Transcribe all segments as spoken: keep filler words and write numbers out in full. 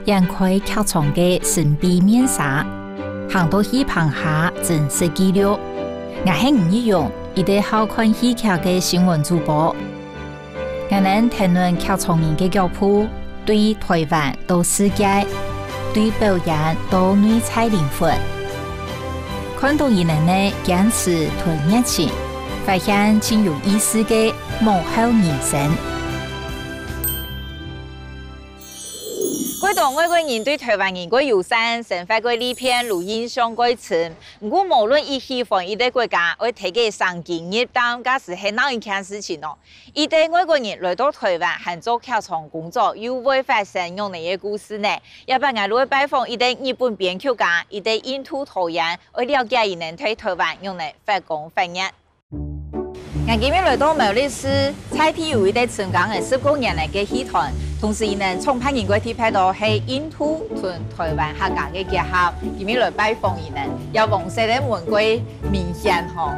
掀開劇場个神秘面紗，行到戲棚下真實記錄。𠊎係吳易容，一個好看戲劇个新聞主播。𠊎等跈等劇場人个腳步，對臺灣到世界，對表演到內在靈魂。看到佢等个堅持同熱情，發現盡有意思个幕後人生。 蓋多外國人對臺灣人蓋友善，生活蓋利便，又印象蓋深。毋過，無論佢喜歡一個國家，愛在該生根入淡，該斯係哪一件事情哦？一個外國人來到臺灣，還做劇場工作，又會發生仰仔个故事呢？這擺𠊎就愛拜訪一個日本編劇家，一個印度導演，愛了解佢等在臺灣仰仔發光發熱。 𠊎今日來到苗栗市，在地有一個深耕了十過年个戲團，同時佢等創辦人个特別哦，係印度同臺灣客家个結合。今日來拜訪佢等，這黃色个門蓋明顯吼，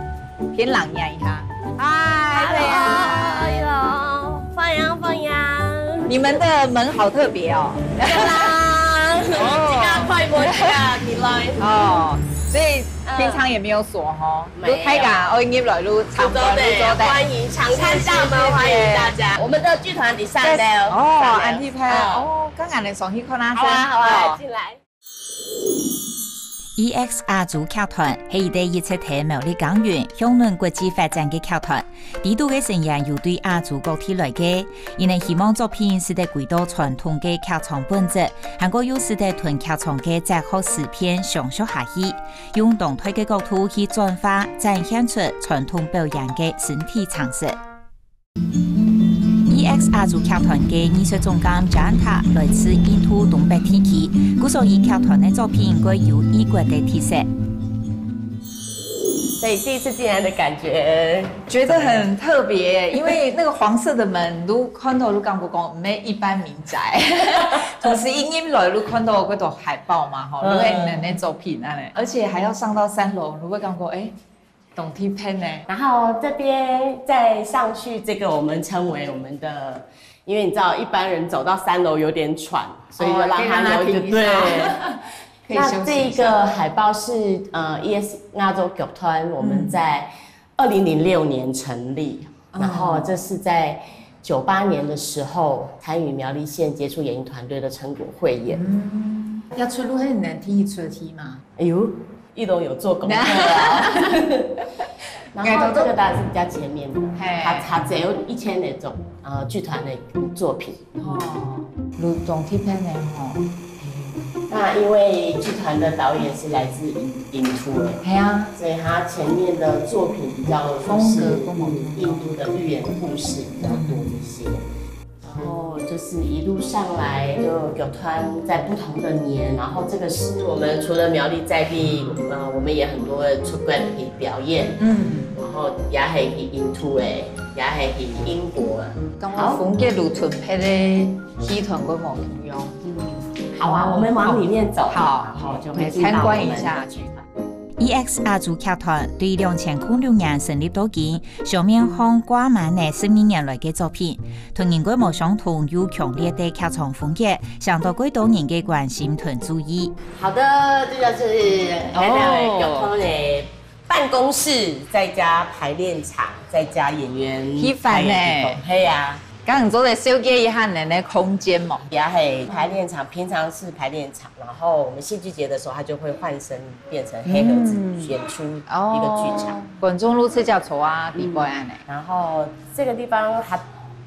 偏冷眼一下。嗨，對啊。 Hello，歡迎歡迎。你們的門好特別哦。對啦，哦這個開門，這個起來。哦，所以平常也沒有鎖吼，沒有。就大家愛入來就參觀就做得。歡迎，敞開大門歡迎大家。我們的劇團在三樓。哦，三樓恁特別。嗯哦，剛剛你上去看啊。好啊好啊，哦進來。 E X亞洲劇團係一個一直在苗栗耕耘、向南國際發展个劇團。裡肚个成員有對亞洲各地來个，佢等希望作品使得歸到傳統个劇場本質，還過又使得同劇場个哲學思辨相續下去，用當代个角度去轉化、展現出傳統表演个身體程式。 E X亞洲劇團个藝術總監Jayanta來自印度東北地區，故所以劇團个作品蓋有異國个特色。所以第一次進來的感覺，覺得很特別，因為那個黃色的門，你看到就感覺講毋係一般民宅，同時一入來就看到該種海報嘛，吼，嗯就係你等个作品恁仔，而且還要上到三樓，你會感覺哎，當特別呢。然後這邊再上去，這個我們稱為我們的，因為你知道一般人走到三樓有點喘，所以就讓他留一個哦可以讓他停一下對。可以休息一下那這個海報是呃E X亞洲劇團，我們在二零零六年成立，嗯然後這是在九八年的時候參與苗栗縣傑出演藝團隊的成果匯演。嗯，這齣就係你等第一齣戲嘛？哎呦，易容有做功課啊。然後這個當然是比較前面的，嘿他他只有以前那種呃劇團的作品。哦，就當特別呢吼。那因為劇團的導演是來自印印度的，係啊，所以他前面的作品比較就是風格不同印度的寓言故事比較多一些。然後就是一路上來就有穿在不同的年，然後這個是我們除了苗栗在地，呃，我們也很多出國去表演，嗯，然後也係去印度誒，也係去英國。感覺風格就同別个戲團會無共樣。好啊，我們往裡面走。好，好，就來會進到我們參觀一下劇團。E X亞洲劇團對兩千空六年成立到今，上面項掛滿了十二年來个作品，同人蓋無相同又強烈个劇場風格，受到蓋多人个關心同注意。好的，這就是來到劇團的辦公室，再加排練場，再加演員很煩呢排演地方。係啊，敢做得紹介一下你个空間無？也係排練場，平常是排練場，然後我們戲劇節的時候，它就會換身變成黑盒子嗯演出一個劇場。觀眾就直接坐啊，裡背恁仔。然後這個地方它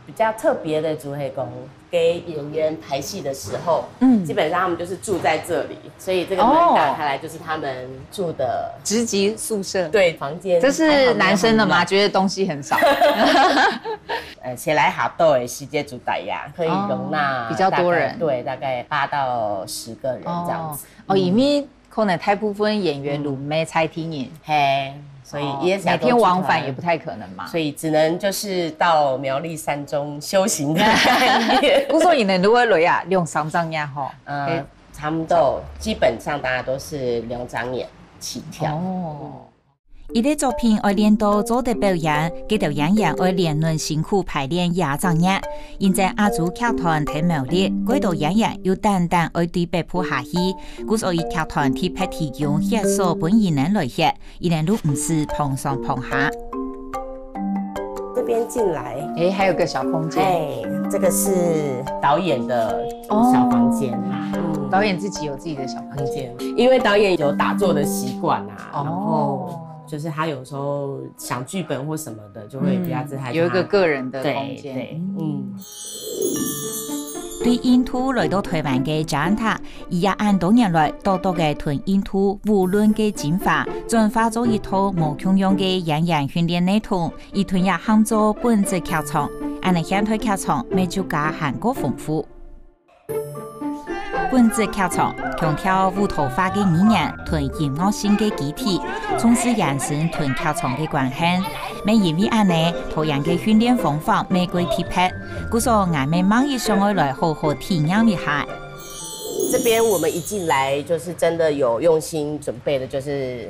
比較特別的，就係講給演員排戲的時候，嗯基本上他們就是住在這裡，所以這個門打開來就是他們住的。職級宿舍。對，房間這是男生的嗎？還好沒有很滿？覺得東西很少。呃，先來好多的世界主打呀，可以容納哦比較多人大概對，大概八到十個人這樣子。哦，因為可能大部分演員就毋係在地人，嘿，所以哦也想每天往返也不太可能嘛。所以只能就是到苗栗山中修行的概念。故所以呢，你會來啊，兩三隻月吼。呃，差不多，基本上大家都是兩三年起跳。哦。一个作品愛練到做得表演，該兜演員愛連輪辛苦排練一隻月。因為亞洲劇團忒苗栗，幾多演員又單單愛對北部下去，故所以劇團特別提供歇所分佢等來歇，佢等就毋使碰上碰下。这边进来，哎，还有个小空间。哎，这个是导演的小房间。嗯，导演自己有自己的小房间。因为导演有打坐的习惯啊，然后就是他有时候想剧本或什么的，就会比较自在。有一个个人的对空间。对，嗯。對印度來到台灣个Jayanta，佢也恁多年來，多多个同印度舞論个精華，轉化做一套無共樣个演員訓練系統，佢同也喊做本質劇場。恁呢現代劇場乜就加還過豐富。本質劇場強調舞蹈化个語言同音樂性个基底，從事延伸同劇場个關係。乜因為恁呢，導演个訓練方法乜過特別，故所𠊎乜吂一想愛來好好體驗一下。这边我们一进来就是真的有用心准备的，就是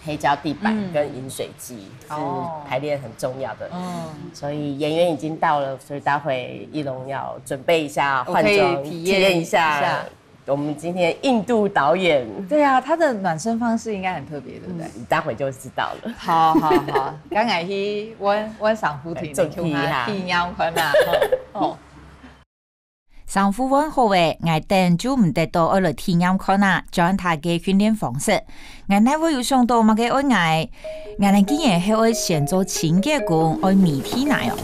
黑胶地板嗯跟饮水机、哦是排练很重要的，嗯，所以演员已经到了，所以待会一龙要准备一下我可以换装，体验体验一一下下我们今天印度导演。对啊，他的暖身方式应该很特别，对不对？你待会就知道了。好好好，刚才去阮阮上夫庭做体验哈体验看啊。哦，衫褲換好咧，𠊎等就毋得到愛來體驗看啊，Jayanta个訓練方式。𠊎哪會有想到麼个愛𠊎？𠊎等竟然係愛先做清潔工，愛搣地泥哦。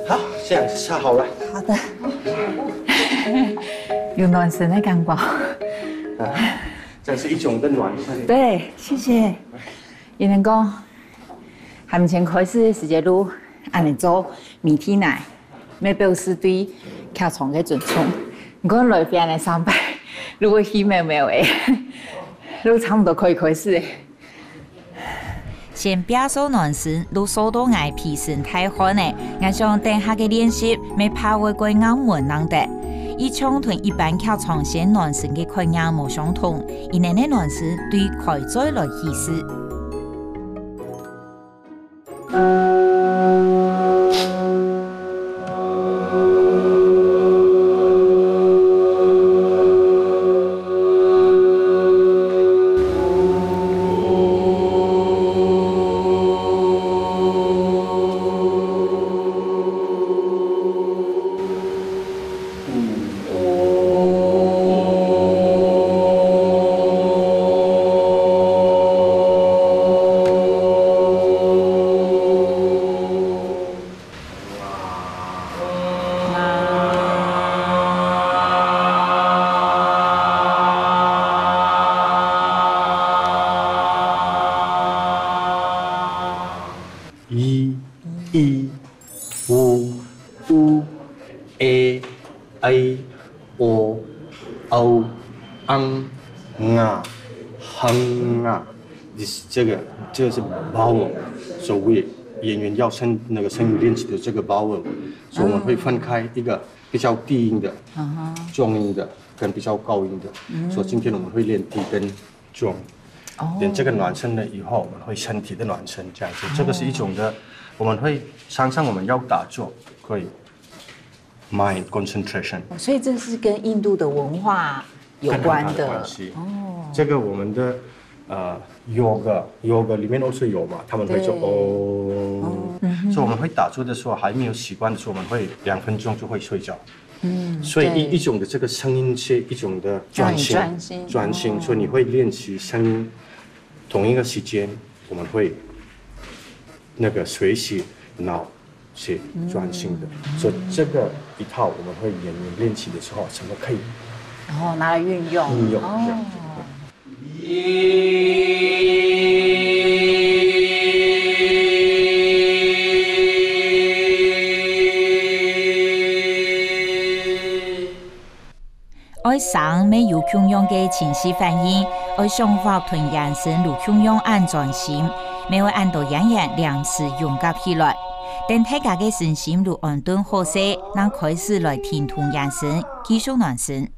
好，这样子擦好了。好的。有暖身的感觉。这是一种的暖身。对，谢谢。伊能讲，还没前开始的时节，就安尼做，每天来，没表示对剧场的尊重。你看来边的上班，如果去没有没有诶，就差不多可以开始诶。 先别掃暖身，都掃到𠊎皮身大汗呢。𠊎想等下个练习，乜怕會過硬悶硬得。一場同一般劇場先暖身个概念無相同，一年个暖身對開嘴來起始。 一、一、五、五、A、I、O、O、ang、nga、hang、nga。这是这个这个是 vowel，所以演员要声那个声音练习的这个 vowel，所以我们会分开一个比较低音的、中音的跟比较高音的。所以今天我们会练低跟中。练这个暖身了以后，我们会身体的暖身这样子，这个是一种的，我们会常常我们要打坐，会 mind concentration。所以这是跟印度的文化有关的。跟文化的关系。哦，这个我们的呃 yoga yoga 里面都是有嘛，他们会说对哦，所以我们会打坐的时候还没有习惯的时候，我们会两分钟就会睡觉。嗯，所以对一一种的这个声音是一种的让你专心，专心专心，哦所以你会练习声音，同一个时间我们会那个学习脑是专心的，所以这个一套我们会演练练习的时候，怎么可以然后拿来运用，运用哦这样子。愛聲乜有共樣个情緒反應，愛想法同眼神有共樣恁專心，乜愛恁多演員臨時融合起來。等大家个身心都安頓好勢，正開始來停動圓身，繼續暖身。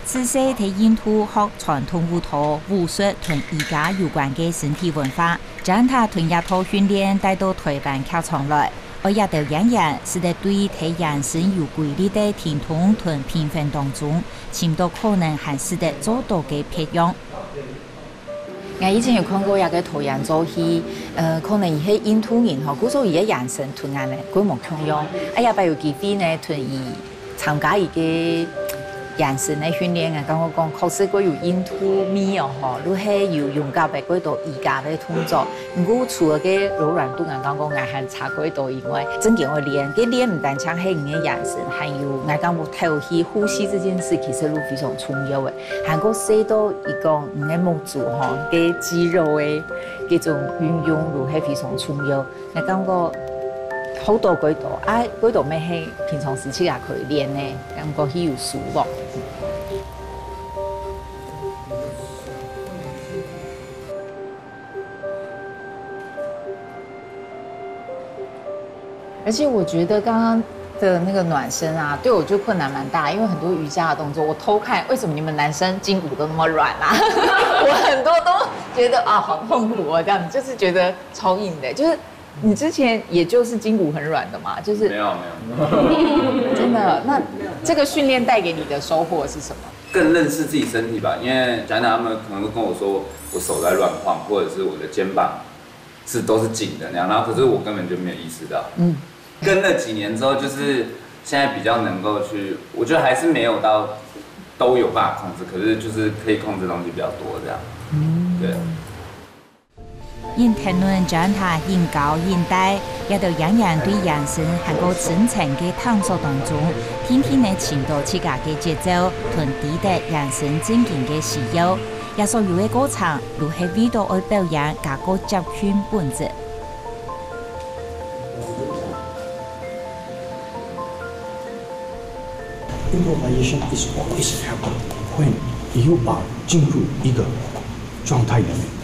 自細在印度學傳統舞蹈、武術同瑜伽有關个身體文化，Jayanta同這套訓練帶到臺灣劇場來，愛這兜演員使得對在圓身有規律个停動同平衡當中，尋到可能還使得做到个別樣。 𠊎以前有看過一個導演做戲，呃，可能佢係印度人吼，故所佢个眼神同𠊎呢，過無共樣。啊，這擺有機會呢，同佢參加一個眼神个訓練啊，感覺講確實過有印度味哦吼，就係有用到个過多瑜伽个動作。毋過除了个柔軟度，𠊎感覺𠊎還差過多以外，正經愛練，个練毋單淨係你个眼神，還有𠊎感覺透氣、呼吸這件事其實就非常重要个。 還過細到一講，你个目珠吼，个肌肉个這種運用就係非常重要。𠊎感覺好多過多，啊，過多乜係平常時自家可以練个，感覺係有收穫。 而且我覺得剛剛的那個暖身啊，對我就困難蠻大，因為很多瑜伽的動作我偷看，為什麼你們男生筋骨都那麼軟啊？我很多都覺得啊，好痛苦哦，這樣子就是覺得超硬的。就是你之前也就是筋骨很軟的嘛，就是沒有沒有，真的。那這個訓練帶給你的收穫是什麼？更認識自己身體吧，因為Jayanta他們可能會跟我說我手在亂晃，或者是我的肩膀是都是緊的那樣，然後可是我根本就沒有意識到。嗯，跟了幾年之後，就是現在比較能夠去，我覺得還是沒有到都有辦法控制，可是就是可以控制的東西比較多這樣。嗯，對。因為Jayanta因教因帶，這兜演員對圓身還過深層个探索當中，定定仔尋到自家个節奏，同知得圓身正經个需要。這所有个過程， 就係為到愛表演加過接近本質。Improvisation is always happen when you are 進入一個狀態裡面。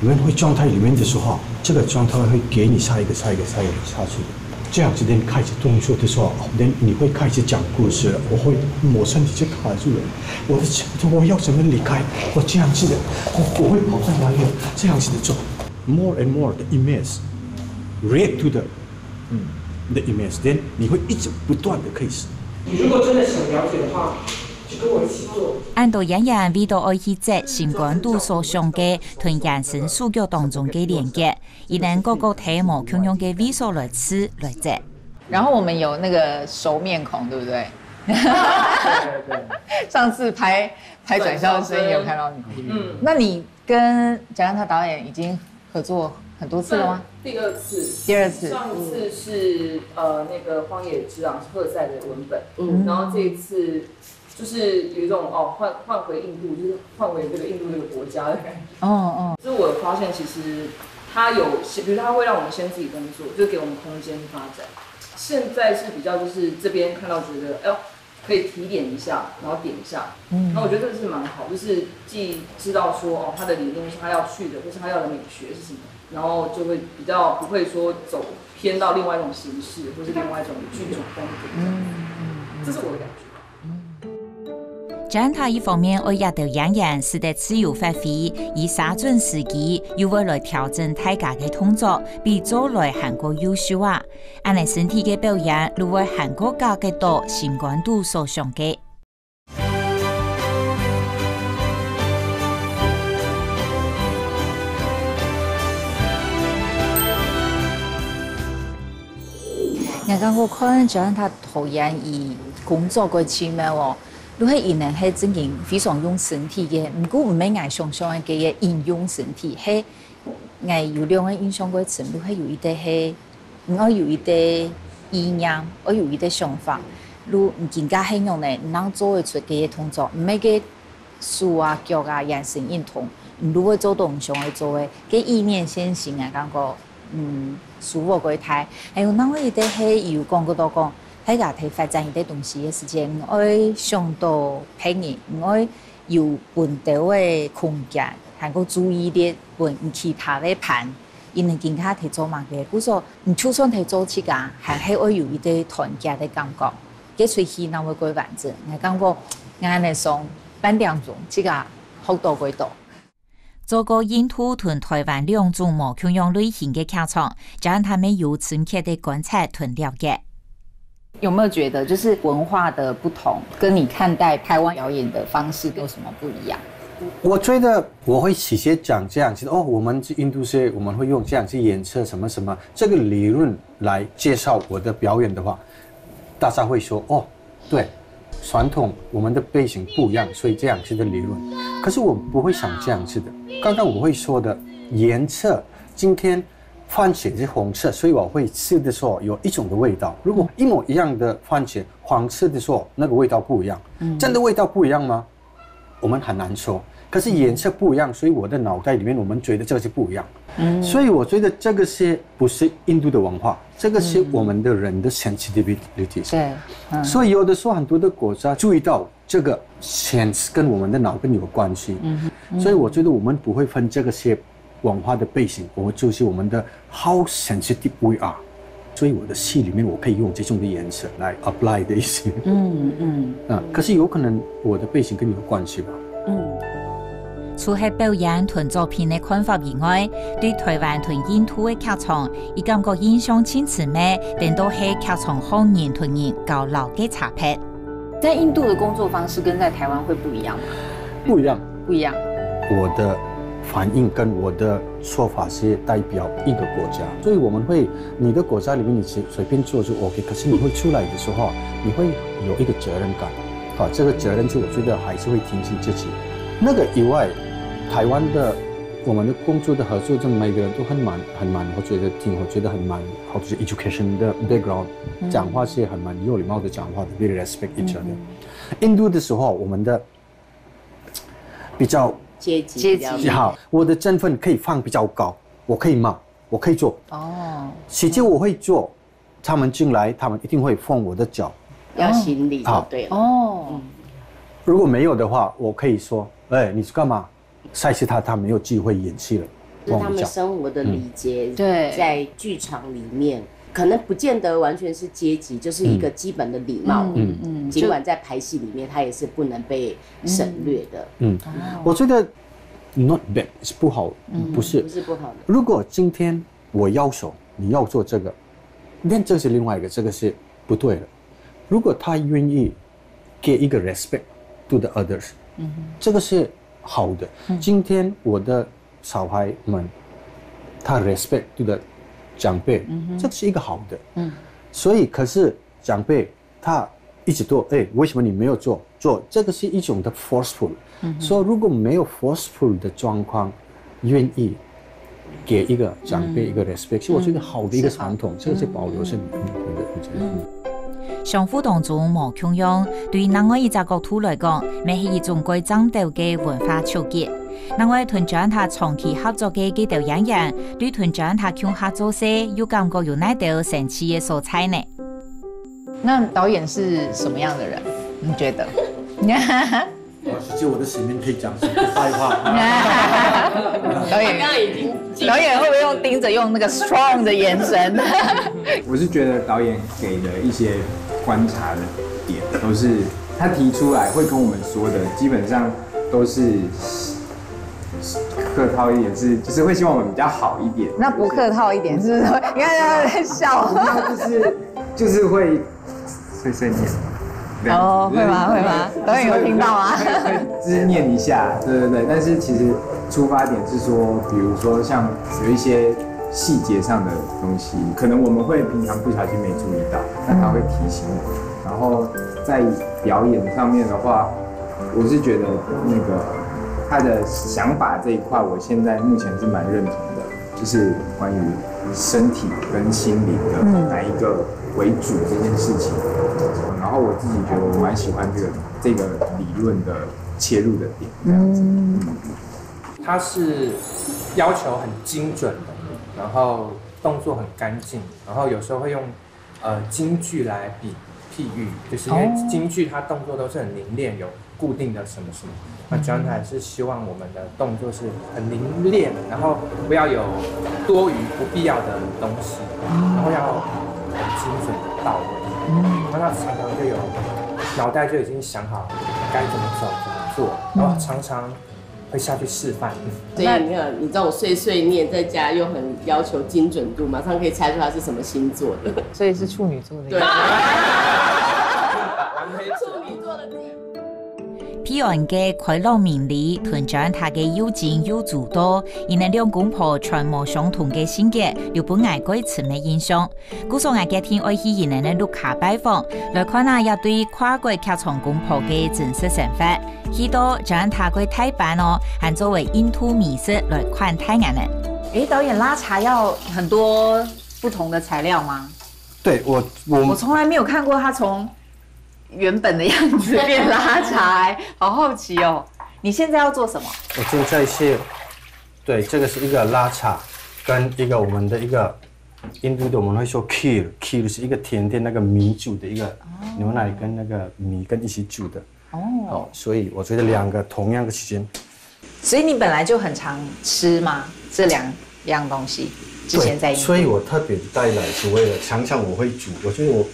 你們會狀態裡面的時候，這個狀態會給你下一個、下一個、下一個下去。 這樣子，then 開始動作的時候，哦，then 你會開始講故事了。我會，我身體就卡住了，我的，我要怎麼離開？我這樣子的，我，我會跑到哪裡？這樣子的做，more and more 的 immerse, react to the, 嗯，the immerse, then 你會一直不斷的 case。你如果真的想了解的話，就跟我一起做。恁多演員為到愛去接心肝肚所想个同圓身手腳當中个連結， 佢等各各提無共樣个位所來試來接。然後我們有那個熟面孔，對不對？上次拍拍轉校的時候也有看到你。嗯，那你跟Jayanta導演已經合作很多次了嗎？第二次。第二次。上次是呃那個《荒野之狼》是赫塞的文本，嗯，然後這一次 就是有一種哦換換回印度，就是換回這個印度這個國家的感覺。哦哦，就是我有發現，其實它有，比如它會讓我們先自己工作，就給我們空間發展。現在是比較就是這邊看到覺得，哎呦，可以提點一下，然後點一下。嗯，那我覺得這個是蠻好，就是既知道說哦，他的理念是他要去的，或是他要的美學是什麼，然後就會比較不會說走偏到另外一種形式，或是另外一種劇種風格這樣子。嗯，這是我的感覺。 Jayanta一方面愛這兜演員使得自由發揮，佢煞準時機又會來調整大家个動作，比做來還過優秀啊！恁仔身體个表演，就會還過加个到心肝肚所想个。 𠊎感覺看Jayanta導演佢工作个盡妙哦，就係佢等係正經非常用身體个，毋過毋係𠊎想像个个應用身體，係𠊎有兩個印象个深，就係有一個係，你愛有一個意念，愛有一個想法，就你今下係仰呢，你正做得出个个動作，毋係个手啊、腳啊、眼神運動，你就會做到你想愛做个，个意念先行啊，感覺嗯，舒服个態。還有另外一个係有講過到講，大家在發展一个東西个時間，毋愛想到別人，毋愛有分兜个空間，還過注意力分其他个伴，因為今下在做麼个，故所你就算在做自家，還係愛有一个團結个感覺，个所以戲正會過完整。𠊎感覺𠊎恁樣上半點鐘，自家學到幾多。 做過印度同臺灣兩種無共樣類型个劇場，John佢有深刻个觀察同了解。有沒有覺得就是文化的不同，跟你看待台灣表演的方式有什麼不一樣？我觉得我会直接讲这样子哦，我们是印度是，我们会用这样子颜色什么什么这个理论来介绍我的表演的话，大家会说哦，对，传统我们的背景不一样，所以这样子的理论。可是我不会想这样子的。刚刚我会说的颜色，今天番茄是红色，所以我会吃的时候有一种的味道。如果一模一样的番茄，黄色的时候那个味道不一样，真的味道不一样吗？我们很难说。可是颜色不一样，所以我的脑袋里面我们觉得这个是不一样。所以我觉得这个是不是印度的文化？这个是我们的人的 sensitivity。对，嗯，所以有的时候很多的国家注意到这个 sense 跟我们的脑跟有关系。所以我觉得我们不会分这个些文化的背景，我们就是我们的 how sensitive we are。所以我的戏里面我可以用这种的颜色来 apply 的一些，嗯嗯啊，可是有可能我的背景跟你有关系吧。除了表演同作品个看法以外，對臺灣同印度个劇場，佢感覺印象盡深个，定著係劇場項人同人交流个差別。在印度的工作方式跟在臺灣會不一樣嗎？不一樣，不一樣。我的反应跟我的说法是代表一个国家，所以我们会，你的国家里面你随随便做就 OK，可是你会出来的时候，你会有一个责任感，啊，这个责任是我觉得还是会提醒自己。那个以外，台湾的我们的工作的合作，这每个人都很蛮很蛮，我觉得挺，我觉得很蛮好，就是 education 的 background，讲话是很蛮有礼貌的讲话的，we respect each other。印度的时候，我们的比较阶级比较阶级好，我的身份可以放比较高，我可以骂，我可以做。哦其实我会做，他们进来，他们一定会放我的脚。要行礼就对了。哦，如果没有的话，我可以说，哎，你是干嘛？下一次他他没有机会演戏了，就是他们放我脚。生活的礼节，对在剧场里面，可能不见得完全是阶级，就是一个基本的礼貌。嗯嗯，尽管在排戏里面，它也是不能被省略的。嗯，我觉得 not bad 是不好，不是不。是不好的。如果今天我要求你要做这个，那这是另外一个，这个是不对的。如果他愿意给一个 respect to the others，这个是好的。今天我的小孩们，他 respect to the 长辈，这是一个好的。所以可是长辈他一直都，哎，为什么你没有做？做这个是一种的 forceful。所以如果没有 forceful 的状况，愿意给一个长辈一个 respect，是我觉得好的一个传统，这个是保留是很很很很。相互当中無共樣，對另外一隻角度來講，乜係一種蓋正斗个文化衝擊。另外，同 John 長期合作个幾兜演員，對同 John 共下做事，又感覺有哪兜神奇个所在呢？那导演是什么样的人？你觉得？我是觉得我的使命可以讲出坏话。导演，导演会不会用盯着用那个 strong 的眼神？我是觉得导演给的一些观察的点，都是他提出来会跟我们说的，基本上都是客套一点是，就是会希望我们比较好一点。那不客套一点，是不是？你看他在笑。就是就是会碎碎念。哦，会吗？会吗？导演有听到吗？会会只念一下，对对对。但是其实出发点是说，比如说像有一些细节上的东西，可能我们会平常不小心没注意到，那他会提醒我们。然后在表演上面的话，我是觉得那个他的想法这一块，我现在目前是蛮认同的。就是关于身体跟心灵的哪一个为主这件事情。然后我自己觉得我蛮喜欢这个这个理论的切入的点，这样子。它是要求很精准的，然后动作很干净，然后有时候会用呃京剧来比譬喻，就是因为京剧它动作都是很凝练，有固定的什么什么。那 John 他也是希望我们的动作是很凝练，然后不要有多余不必要的东西，然后要很精准的到位。然后他常常就有脑袋就已经想好该怎么走怎么做，然后常常会下去示范。所以你看，你这种碎碎念，在家又很要求精准度，马上可以猜出他是什么星座的。所以是处女座的。对，完美处女座的第一。彼岸个開朗明麗同 John 个又精又主動，佢等兩公婆全無相同个性格，有分𠊎个深个印象。故所𠊎決定愛去佢等个屋下拜訪，來看下這對跨國劇場公婆个真實生活。去到 John 个大班哦，還做為印度美食來款待𠊎等。哎，導演，拉茶要很多不同的材料吗？对我，我我从来没有看过他从原本的样子变拉茶、哎，好好奇哦。你现在要做什么？我现在是，对，这个是一个拉茶，跟一个我们的一个印度的我们会说 kheer，kheer 是一个甜点，那个米煮的一个牛奶跟那个米跟一起煮的。哦，所以我觉得两个同样的时间，所以你本来就很常吃吗？这两样东西之前在对，印度，所以我特别带来是为了想想我会煮，我觉得我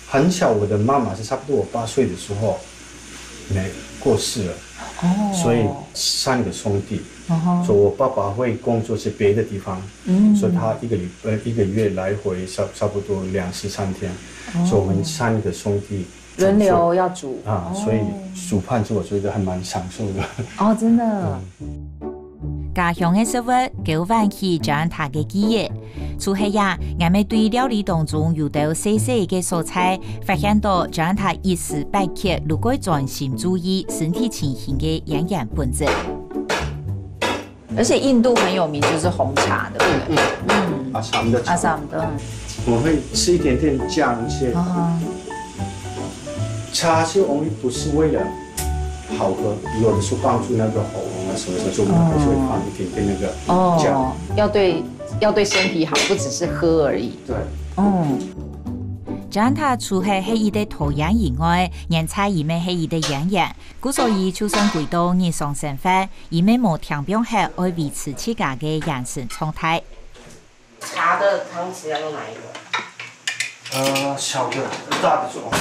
很小，我的妈妈是差不多我八岁的时候没过世了，哦所以三个兄弟，所以我爸爸会工作是别的地方，所以他一个礼呃一个月来回差差不多两次三天，所以我们三个兄弟轮流要煮啊，所以煮饭是我觉得还蛮享受的。哦，真的。家鄉个食物勾喚起 John 个記憶。除忒呀，𠊎乜對料理當中有兜細細个所在，發現到 John 一時八刻如果專心注意身體情形个營養本質。而且印度很有名就是红茶，对不对？阿萨姆的茶，阿萨姆的，我会吃一点点酱一些。啊，茶是我们不是为了好喝，有的时候帮助那个喉咙啊什么的，所以我们还是会放一点点那个酱。哦，要对要对身体好，不只是喝而已。对，嗯， John 除忒係一个導演以外，現在佢乜係一个演員，故所以就算歸到日常生活，佢乜無停放忒愛維持自家个養生狀態。茶的汤匙要用哪一个？呃，小的，大的就 OK。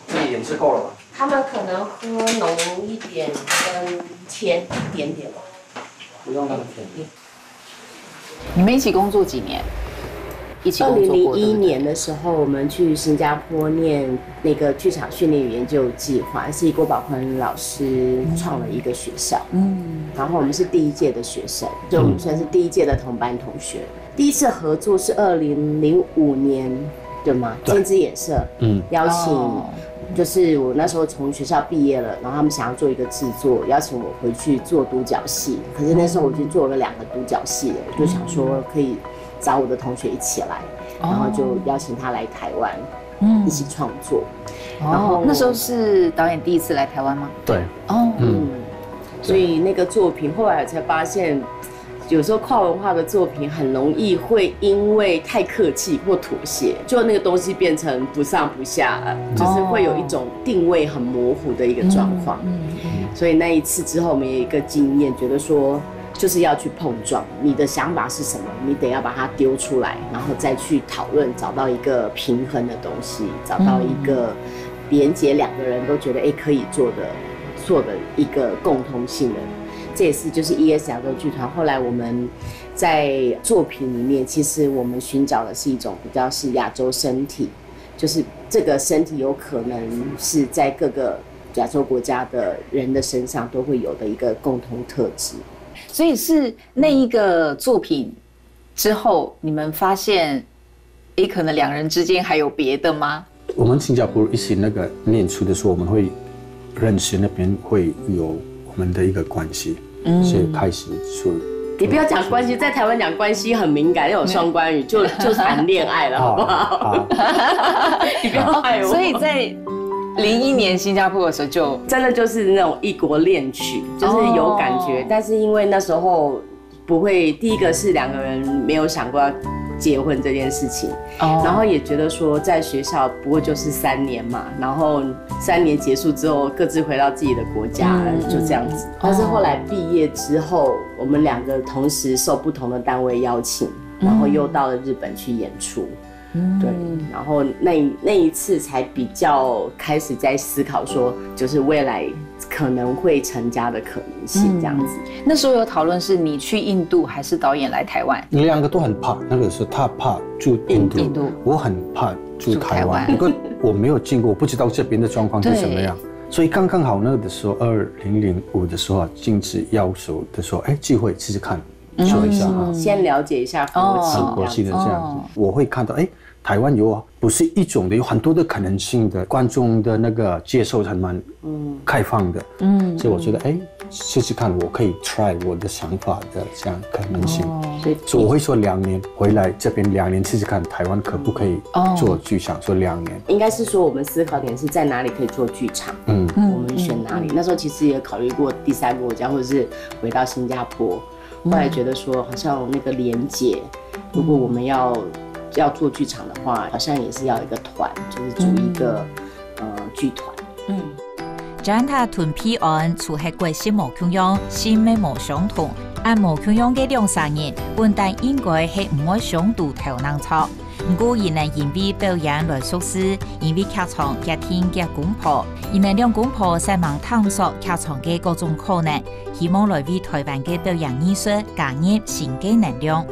这个颜色够了吧？他们可能喝浓一点跟甜一点点吧。不用那么甜。你们一起工作几年？一起工作过，二零零一对不对？年的时候，我们去新加坡念那个剧场训练与研究计划，是郭宝坤老师创了一个学校。嗯，然后我们是第一届的学生，所以我们算是第一届的同班同学。第一次合作是二零零五年，对吗？对金枝演社，嗯，邀请哦就是我那时候从学校毕业了，然后他们想要做一个制作，邀请我回去做独角戏。可是那时候我已经做了两个独角戏了，我就想说可以找我的同学一起来，然后就邀请他来台湾，嗯一起创作。哦，那时候是导演第一次来台湾吗？对，哦，嗯，所以那个作品后来我才发现，有时候跨文化的作品很容易会因为太客气或妥协，就那个东西变成不上不下了，就是会有一种定位很模糊的一个状况。所以那一次之后，我们有一个经验，觉得说就是要去碰撞，你的想法是什么，你得要把它丢出来，然后再去讨论，找到一个平衡的东西，找到一个连接两个人都觉得诶可以做的做的一个共通性的。这也是就是 E S 亚洲剧团。后来我们在作品里面，其实我们寻找的是一种比较是亚洲身体，就是这个身体有可能是在各个亚洲国家的人的身上都会有的一个共同特质。所以是那一个作品之后，你们发现，诶，可能两人之间还有别的吗？我们新加坡一起那个念书的时候，我们会认识那边会有我们的一个关系，所以开始说你不要讲关系，在台湾讲关系很敏感，要有双关语，就就谈恋爱了，好不好？啊，你不要害我。所以在零一年新加坡的时候就真的就是那种异国恋曲，就是有感觉觉，但是因为那时候不会，第一个是两个人没有想过要结婚这件事情，哦然后也觉得说在学校不过就是三年嘛，然后三年结束之后各自回到自己的国家，嗯就这样子。但是后来毕业之后，我们两个同时受不同的单位邀请，然后又到了日本去演出。对，然后那一那一次才比较开始在思考说，就是未来可能会成家的可能性这样子。那时候有讨论是你去印度还是导演来台湾？你两个都很怕，那个是他怕住印度，印度我很怕住台湾，住台湾不过我没有见过，我不知道这边的状况是什么样。所以刚刚好那个的时候，二零零五的时候啊，禁止要求的时候，哎，机会试试看，说一下啊，先了解一下国情哦啊，国这样子。际的这样子，我会看到，哎，台湾有啊，不是一种的，有很多的可能性的，观众的那个接受还蛮开放的，嗯，所以我觉得，哎，试试看，我可以 try 我的想法的这样可能性。所以所以我会说两年回来这边两年试试看，台湾可不可以做剧场？说两年，应该是说我们思考点是在哪里可以做剧场，嗯，我们选哪里？那时候其实也考虑过第三个国家，或者是回到新加坡。后来觉得说，好像那个连结，如果我们要要做剧场的话，好像也是要一个团，就是组一个、呃剧团。 Janta 同皮安除忒國籍無共樣，性命無相同，恁無共樣个兩儕人，本旦應該係毋會相堵頭能錯。毋過，佢等因為表演來熟識，因為劇場決定結公婆，佢等兩公婆煞猛探索劇場个各種可能，希望來為台灣个表演藝術加入新个能量。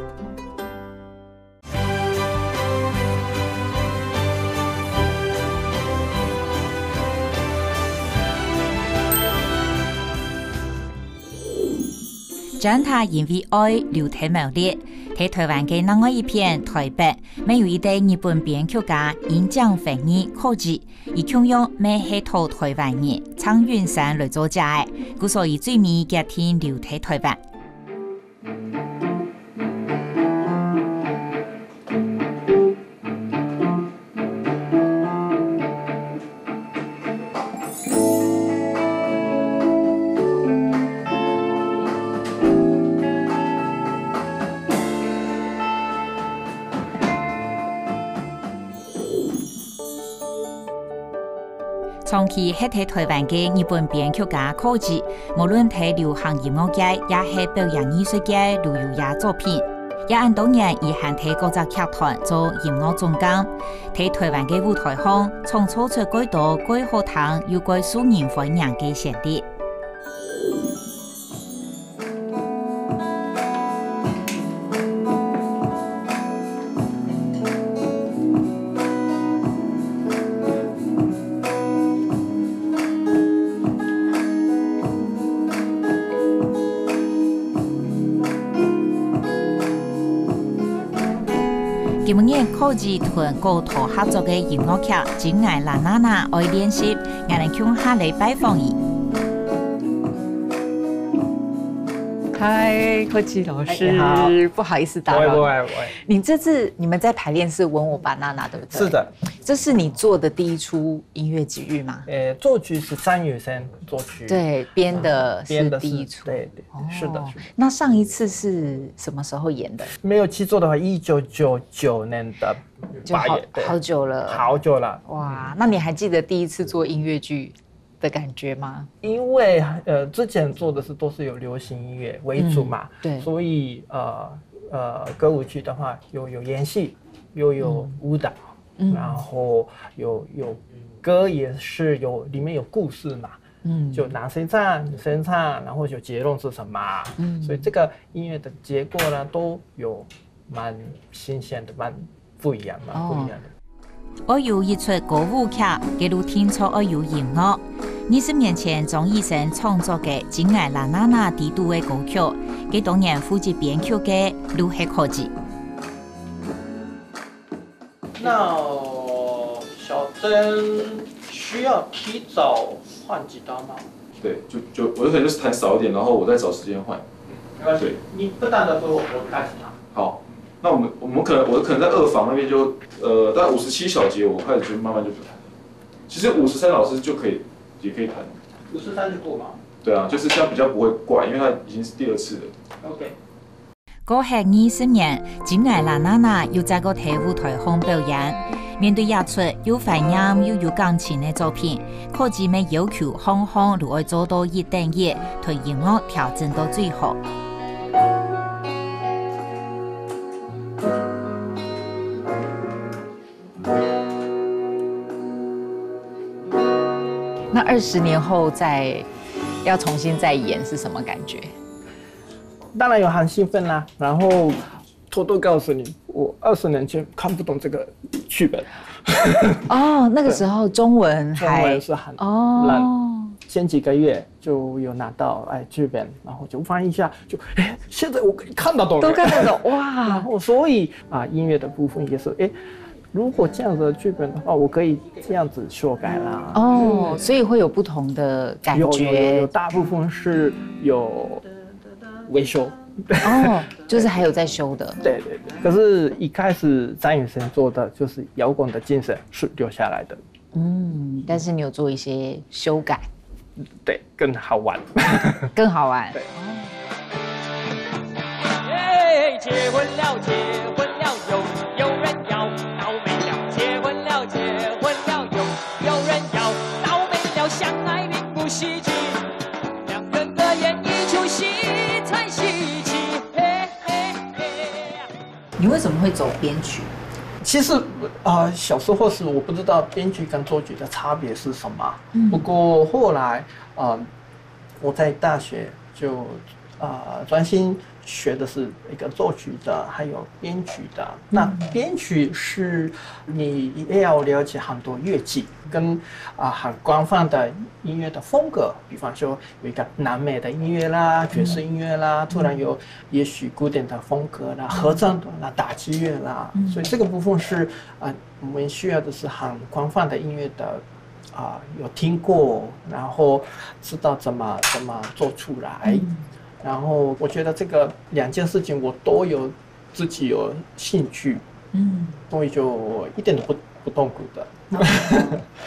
Janta 因為愛留忒苗栗，在台灣个另外一片台北，乜有一個日本編劇家櫻井惠二考試，佢共樣乜係討台灣人鄭運山來做姐个，故所佢最尾決定留在台灣。 長期歇在台灣个日本編劇家考試，無論在流行音樂界，也係表演藝術界，都有佢作品。也恁多年，佢還在各隻劇團做音樂總監，在台灣个舞台項，創造出蓋多蓋好聽又蓋受人歡迎个旋律。 今晡日柯志同高導合作个音樂劇《真愛啦啦啦》愛練習，𠊎等共下來拜訪佢。嗨，柯志老师，哎你好不好意思打扰你。不会不会不会，你这次你们在排练是《吻我 Banana》，对不对？是的，这是你做的第一出音乐剧吗？呃，作曲是张雨生作曲，对，编的是编的是第一出。对对，是的，哦是的。那上一次是什么时候演的？没有记错的话，一九九九年的就好八月，对，好久了。好久了。哇，那你还记得第一次做音乐剧的感觉吗？因为呃，之前做的是都是有流行音乐为主嘛，对，所以呃呃，歌舞剧的话有有演戏，又有舞蹈，然后有有歌也是有里面有故事嘛，嗯，就男生唱、女生唱，然后有结论是什么啊，所以这个音乐的结构呢都有蛮新鲜的，蛮不一样，蛮不一样的。愛有一齣歌舞劇，該路定著愛有音樂。二十年前，張雨生創作个《真愛啦啦啦》底肚个歌曲，該當年負責編曲个路係柯志。那小珍需要提早换吉他吗？对，就就我可能就是弹少一点，然后我再找时间换。没关系对，你不断的说，我开始弹。好，那我们我们可能我可能在二房那边就呃，大概五十七小节，我开始就慢慢就不弹了。其实五十三老师就可以也可以弹。五十三就过吗？对啊，就是这样比较不会怪，因为他已经是第二次了。 OK。過後二十年，金愛拉娜娜又再過在舞台項表演。面對這齣又懷念又有感情个作品，柯基乜要求項項都愛做到一等一，對音樂調整到最好。那二十年後再要重新再演是什么感觉？当然有很兴奋啦，然后偷偷告诉你，我二十年前看不懂这个剧本。哦，那个时候中文还中文是很烂，哦，前几个月就有拿到哎剧本，然后就翻一下，就哎，现在我可以看得懂了，都看得懂然哇。后所以啊，音乐的部分也是哎。如果这样子的剧本的话，我可以这样子修改啦。哦，所以会有不同的感有有有有，觉。大部分是有维修。哦，就是还有在修的。对对对，可是一开始张雨生做的就是摇滚的精神是留下来的，嗯，但是你有做一些修改，对，更好玩。更好玩。对。结婚了，结婚了，有有人要倒霉了。结婚了，结婚了，有有人要倒霉了。相爱并不稀奇，两人各演一出戏才稀奇。嘿嘿嘿。你为什么会走编曲？其实啊、呃小时候是我不知道编曲跟作曲的差别是什么，不过后来啊、呃我在大学就啊、呃专心学的是一个作曲的，还有编曲的。那编曲是你也要了解很多乐器跟啊、很广泛的音乐的风格，比方说有一个南美的音乐啦、爵士音乐啦，突然有也许古典的风格啦、合唱团啦、打击乐啦，所以这个部分是啊、我们需要的是很广泛的音乐的啊、有听过，然后知道怎么怎么做出来。然后我觉得这个两件事情我都有自己有兴趣，嗯，所以就一点都不不痛苦的。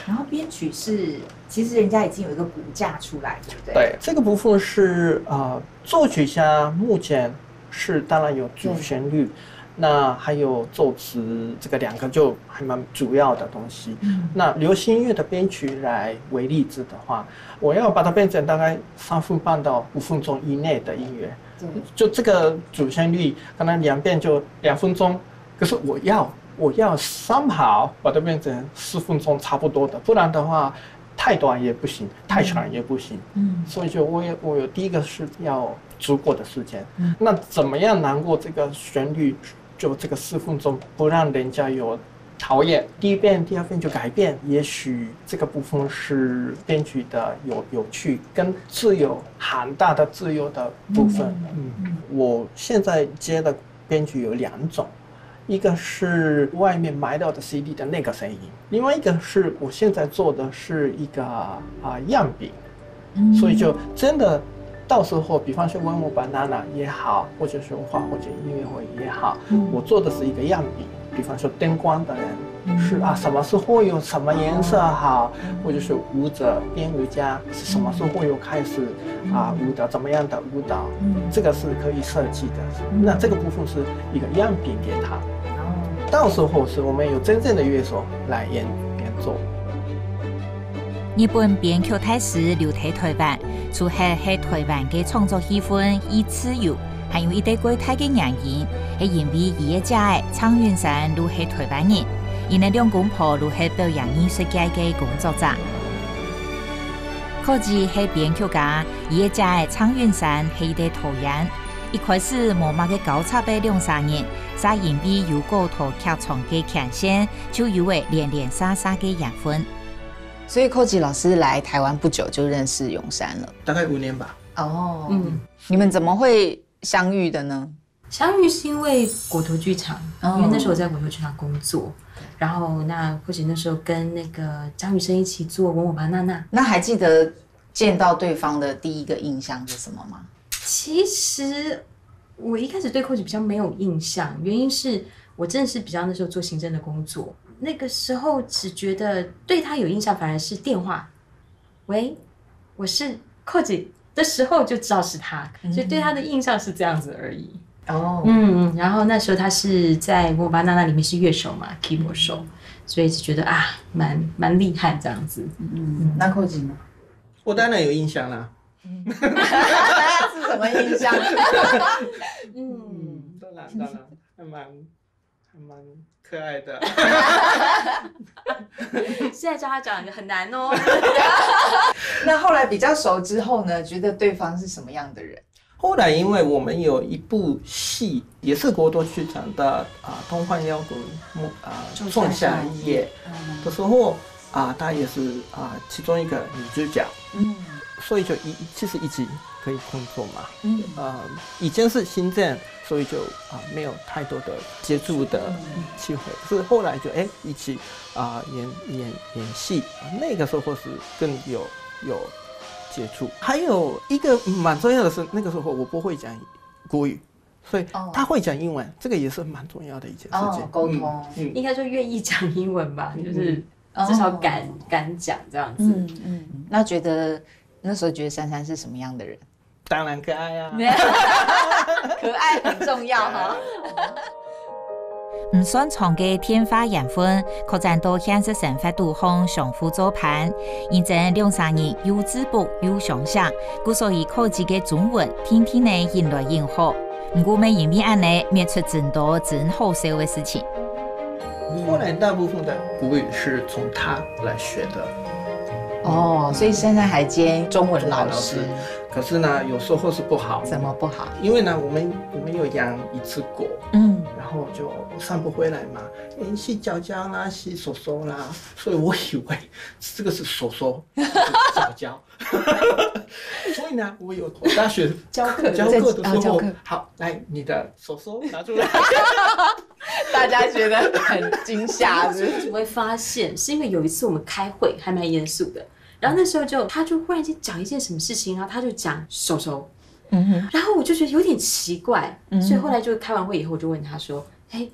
然后编曲是，其实人家已经有一个骨架出来，对不对？对，这个部分是呃，作曲家目前是当然有主旋律，那还有作词，这个两个就还蛮主要的东西。那流行音乐的编曲来为例子的话，我要把它变成大概三分半到五分钟以内的音乐，对，就这个主旋律可能两遍就两分钟，可是我要我要 somehow 把它变成四分钟差不多的，不然的话太短也不行，太长也不行。嗯，所以就我有我有第一个是要足够的时间，那怎么样能够这个旋律就这个四分钟不让人家有讨厌？第一遍、第二遍就改变，也许这个部分是编曲的有有趣跟自由很大的自由的部分。嗯，我现在接的编曲有两种，一个是外面买到的 C D 的那个声音，另外一个是我现在做的是一个啊、样品，所以就真的到时候，比方说 One More Banana 也好，或者是花火节音乐会也好，我做的是一个样品，比方说灯光的人是啊，什么时候有什么颜色好，或者是舞者编舞家是什么时候有开始啊舞蹈，怎么样的舞蹈，这个是可以设计的。那这个部分是一个样品给他，到时候是我们有真正的乐手来演演奏。日本编曲大师留在台湾，除了在台湾个创作气氛已自由，还有一个最大个原因，系因为佢个姐仔张韻珊就系台湾人，佢等两公婆就系表演艺术界个工作者。柯基系编曲家，佢个姐仔张韻珊系个导演。一开始无么个交集个两三人，煞因为有过到剧场个牵线，就有了连连续续个缘分。所以寇吉老师来台湾不久就认识永山了。大概五年吧。哦，嗯，你们怎么会相遇的呢？相遇是因为果陀剧场，哦因为那时候我在果陀剧场工作，然后那或许那时候跟那个张雨生一起做《我我吧娜娜》。那还记得见到对方的第一个印象是什么吗？其实我一开始对寇吉比较没有印象，原因是我真的是比较那时候做行政的工作，那个时候只觉得对他有印象，反而是电话，喂，我是寇吉，的时候就知道是他，所以对他的印象是这样子而已。哦，嗯，然后那时候他是在 Nirvana 那里面是乐手嘛，keyboard 手，所以就觉得啊，蛮蛮厉害这样子。嗯，那寇吉呢？我当然有印象啦。是什么印象？嗯，当然当然，还蛮还蛮可爱的。现在叫他讲很难哦。那后来比较熟之后呢，觉得对方是什么样的人？后来因为我们有一部戏，也是国都剧场的啊，通贩摇滚啊，仲夏夜的时候啊，她也是啊其中一个女主角，嗯，所以就一其实一直可以工作嘛，嗯，呃，以前是行政，所以就啊没有太多的接触的机会，可是后来就哎一起啊演演演戏，那个时候是更有有接触。还有一个蛮重要的是，那个时候我不会讲国语，所以他会讲英文，这个也是蛮重要的一件事情。哦，沟通。应该说愿意讲英文吧，就是至少敢敢讲这样子。嗯嗯，那觉得那时候觉得珊珊是什么样的人？当然可爱啊。可爱很重要哈。毋算長个電話緣分，擴展到現實生活肚項相互做伴。因為兩儕人又直播又相惜，故所以寇吉个中文定定仔引來引學。毋過乜因為恁仔，搣出真多真好笑个事情。後來大部分的國語是從他來學的。哦，所以珊珊還兼中文老師。可是呢，有時候是不好。怎么不好？因为呢，我们我们有养一只狗，嗯，然后就散步回来嘛，哎，洗脚脚啦，洗手手啦，所以我以为这个是手手，脚脚。所以呢，我有大学教课教课的时候啊教课，好，来，你的手手拿出来。大家觉得很惊吓，是不是？怎么会发现？是因为有一次我们开会，还蛮严肃的，然后那时候就他就忽然间讲一件什么事情，然后他就讲手手，嗯哼，然后我就觉得有点奇怪，所以后来就开完会以后，我就问他说：“哎，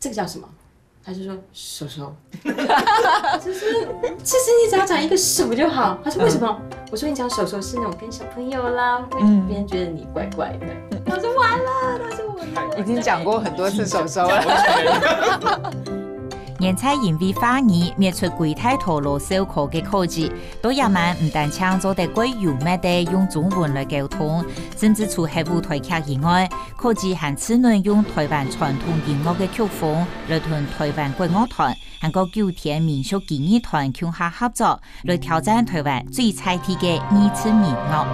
这个叫什么？”他就说：“手手。”就是其实你只要讲一个手就好。他说：“为什么？”我说：“你讲手手是那种跟小朋友啦，会别人觉得你怪怪的。”我说：“完了，他说我已经讲过很多次手手了。現在因為華語搣出幾大套路笑科个科技，到這滿毋單淨做得蓋幽默个用中文來溝通，甚至除忒舞台劇以外，科技還自認用台灣傳統音樂个曲風來同台灣國樂團，還過九天民俗技藝團共下合作，來挑戰台灣最在地个二次民樂。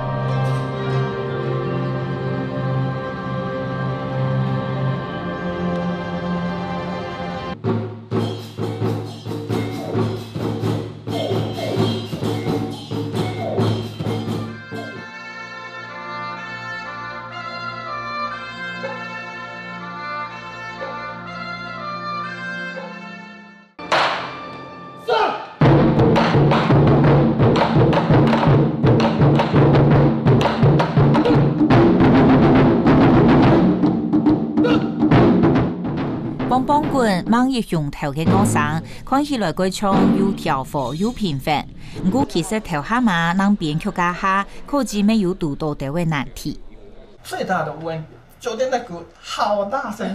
梆梆滾，吂一雄頭个樂聲，看起來蓋像又調和又平衡。毋過其實頭下嘛，當編曲該下，科技乜有堵著兜仔難題。最大的問，酒店的鼓好大声，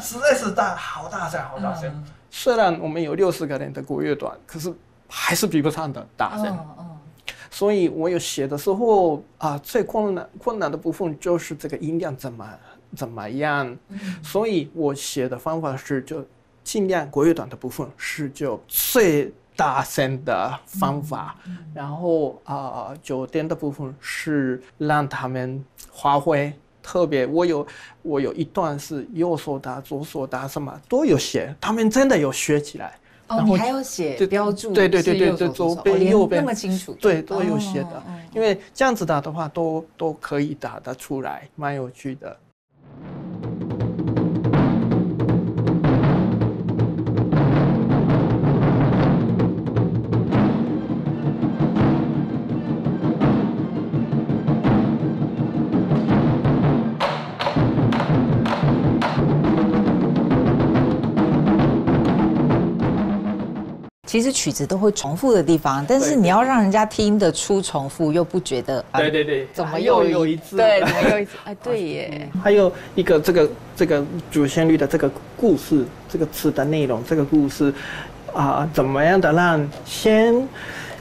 实在是大，好大声，好大声。虽然我们有六十个人的国乐团，可是还是比不上的大声。嗯嗯，所以我有写的时候啊，最困难困难的部分就是这个音量怎么怎么样。所以我写的方法是就尽量国乐团的部分是就最大声的方法，然后啊、酒店的部分是让他们发挥。特别我有我有一段是右手打左手打什么都有写，他们真的有学起来。哦，然后你还要写对标注，对对对对是右手对，左左手哦连边右边那么清楚的，对，都有写的。哦哦因为这样子打的话，都都可以打得出来，蛮有趣的。其实曲子都会重复的地方，但是你要让人家听得出重复，又不觉得啊，对对对，怎么又又一有一致，对，怎么又一致？哎，对耶，还有一个这个这个主旋律的这个故事，这个词的内容，这个故事啊、怎么样的让先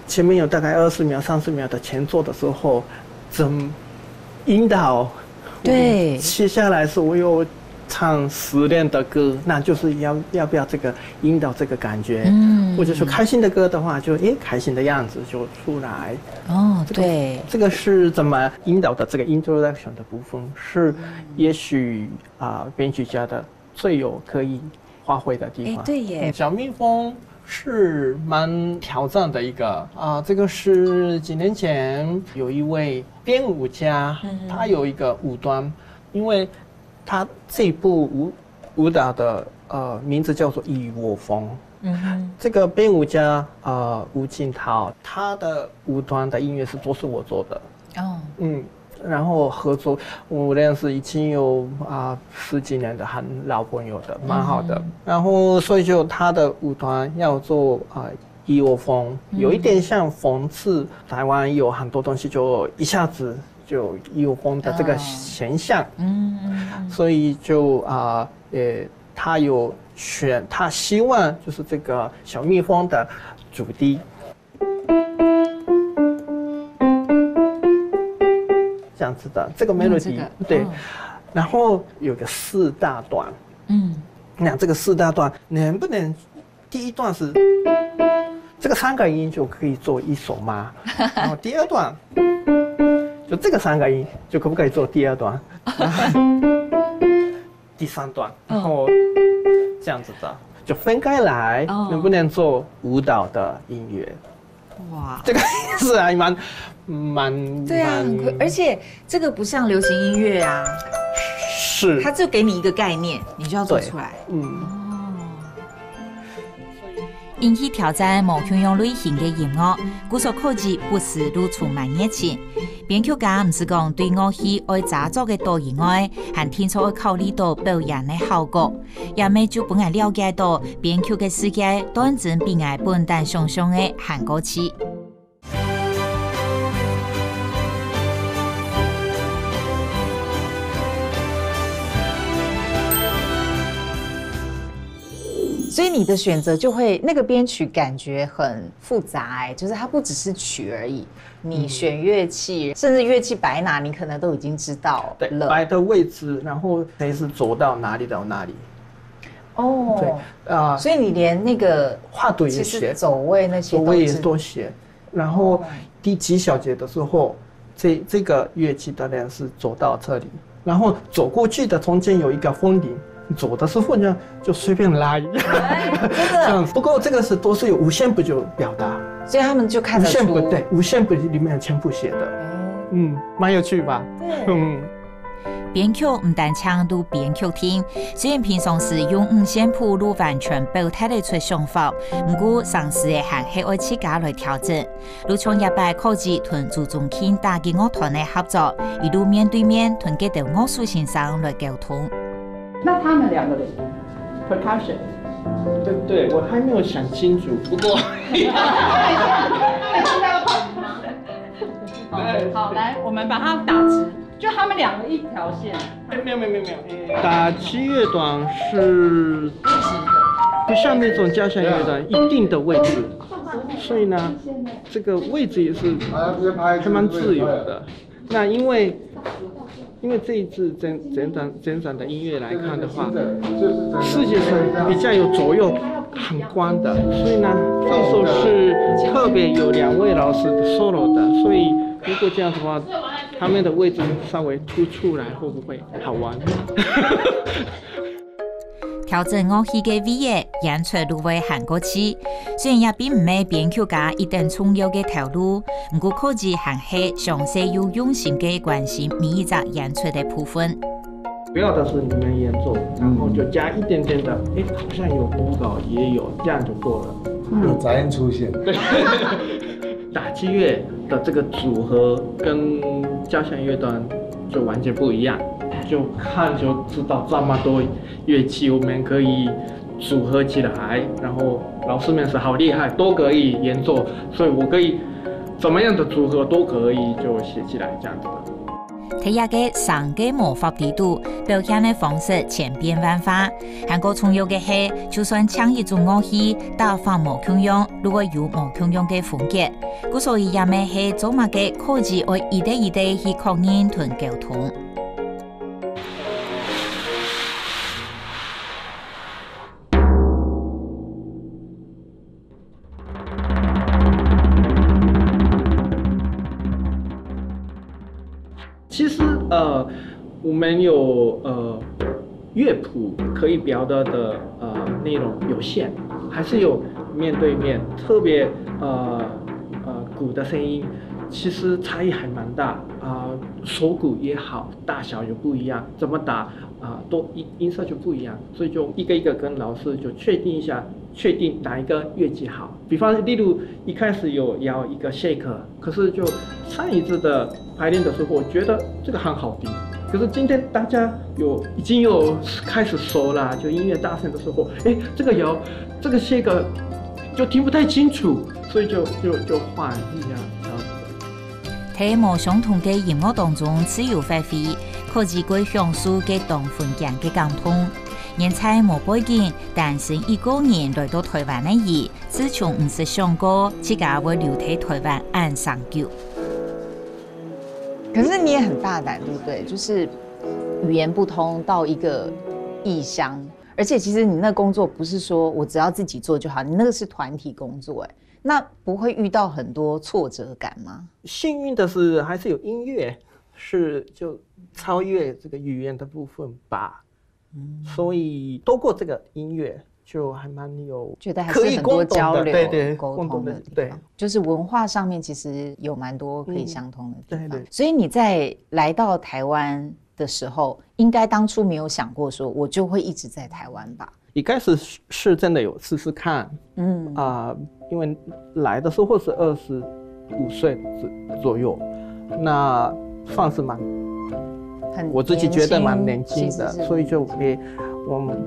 前面有大概二十秒、三十秒的前奏的时候，怎引导？对接下来是我有唱失恋的歌，那就是要要不要这个引导这个感觉，嗯或者说开心的歌的话，就诶开心的样子就出来。哦，对，这个是怎么引导的？这个 introduction 的部分是，也许啊、编曲家的最有可以发挥的地方。哎对耶嗯小蜜蜂是蛮挑战的一个啊、这个是几年前有一位编舞家，他有一个舞团，因为他这部舞舞蹈的呃名字叫做《一窝蜂》。嗯哼，这个编舞家呃吴景陶，他的舞团的音乐是都是我做的。哦，嗯，然后合作，我认识已经有啊、十几年的很老朋友的，蛮好的。然后所以就他的舞团要做啊、一窝蜂，有一点像讽刺台湾有很多东西就一下子就一窝蜂的这个啊现象，嗯，所以就啊、呃，他有选，他希望就是这个小蜜蜂的主题。这样子的这个 melody，、这个对，嗯然后有个四大段，嗯，那这个四大段能不能第一段是这个三个音就可以做一首吗？然后第二段就这个三个音就可不可以做第二段？第三段，然后这样子的就分开来，哦能不能做舞蹈的音乐？哇，这个是还蛮蛮对啊，很酷蛮，而且这个不像流行音乐啊，是它就给你一个概念，你就要做出来。嗯。引起挑战無共樣類型个音樂，故所可以不時露出蠻熱情。編曲家毋係講對樂器愛製作个多以外，還定著愛考慮到表演个效果，也乜就分𠊎了解到編曲个世界當真比𠊎本旦想像个還過細。所以你的选择就会那个编曲感觉很复杂哎，就是它不只是曲而已，你选乐器，甚至乐器摆哪，你可能都已经知道对，了。摆的位置，然后谁是走到哪里到哪里。哦，对啊，所以你连那个画图也其实写，走位那些我也都是都写。然后第几小节的时候，这这个乐器的人是走到这里，然后走过去的中间有一个风铃，走的时候呢就随便拉一下，哎真的，这样子。不过这个是都是有五线谱就表达，所以他们就看得出。五线谱，对，五线谱里面全部写的，嗯，蛮有趣吧？对，嗯。编曲毋單淨錄編曲聽，雖然平常時用五線譜錄完全表達得出想法，毋過常時个還係愛自家來調整。錄像這擺可以同朱宗慶打擊樂團个合作，一路面對面同佢兜樂手先生來溝通。那他们两个人，percussion，对对，我还没有想清楚，不过好，好，来，我们把它打直，就他们两个一条线。没有没有没有没有，打击乐团是不像那种交响乐团一定的位置，所以呢，这个位置也是还蛮自由的。那因为因为这一次整整场整场的音乐来看的话，世界上比较有左右很广的，所以呢，这首是特别有两位老师的 solo 的，所以如果这样的话，他们的位置稍微突出来，会不会好玩？調整樂器个位置，演出就會行過去。雖然這並毋係編曲家一等重要个頭路，毋過可以還係詳細又用心个關心每一隻演出个部分。主要的是你们演奏，然后就加一点点的，哎，好像有舞蹈也有，这样就够了。有杂音出现。打击乐的这个组合跟交响乐团就完全不一样，就看就知道这么多乐器我们可以组合起来，然后老师们是好厉害，都可以演奏，所以我可以怎么样的组合都可以就写起来这样子的。在這个生个魔法裡肚，表現个方式千變萬化。還過重要个係，就算淨一種樂器，打法無共樣，都會有無共樣个風格。故所以也乜係做麼个科技愛一个一个去確認同溝通。 其实呃，我们有呃乐谱可以表达的呃内容有限，还是有面对面，特别呃呃鼓的声音，其实差异还蛮大啊、手鼓也好，大小也不一样，怎么打啊、都音音色就不一样，所以就一个一个跟老师就确定一下，确定哪一个乐器好。比方，例如一开始有要一个 shake，可是就上一次的排练的时候，我觉得这个很好听，可是今天大家有已经有开始熟啦，就音乐大声的时候，哎，这个有这个 shake 就听不太清楚，所以就就就换一下这样子。在無相同个音樂當中自由發揮，可以過享受个當分享个感動。現在無背景，單身一个人來到台灣个佢，自從毋識想過自家會留在台灣恁長久。可是你也很大胆，对不对？就是语言不通到一个异乡，而且其实你那工作不是说我只要自己做就好，你那个是团体工作，哎，那不会遇到很多挫折感吗？幸运的是，还是有音乐，是就超越这个语言的部分吧。所以透过这个音乐，就还蛮有觉得还是很多交流、对对沟通的地方，对，就是文化上面其实有蛮多可以相通的地方。嗯对对所以你在来到台湾的时候，应该当初没有想过说我就会一直在台湾吧？一开始是是真的有试试看，嗯啊、因为来的时候是二十五岁左右，那算是蛮很我自己觉得蛮年轻的，其实是所以就诶，我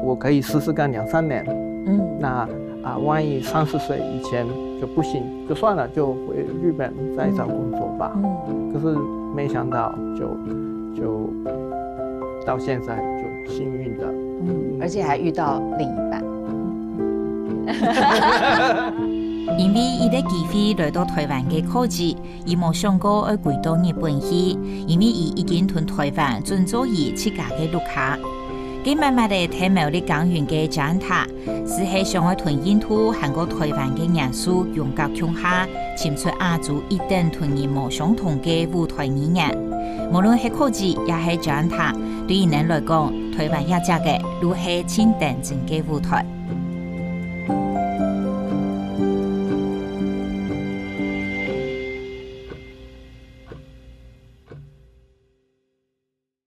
我可以试试看两三年。嗯那啊、万一三十岁以前就不行，就算了，就回日本再找工作吧。嗯，可是没想到就就到现在就幸运的。嗯，而且还遇到另一半。因为一个机会来到台湾个科技，佢无想过爱回到日本去，因为佢已经同台湾准做佢自家个屋下。佢慢慢地听苗栗耕耘个Janta，是系想要同印度还过台湾个元素融合共下，寻出亚洲一等同人无相同个舞台语言。无论系科技也系Janta，对佢等来讲，台湾也只个都系真等真个舞台。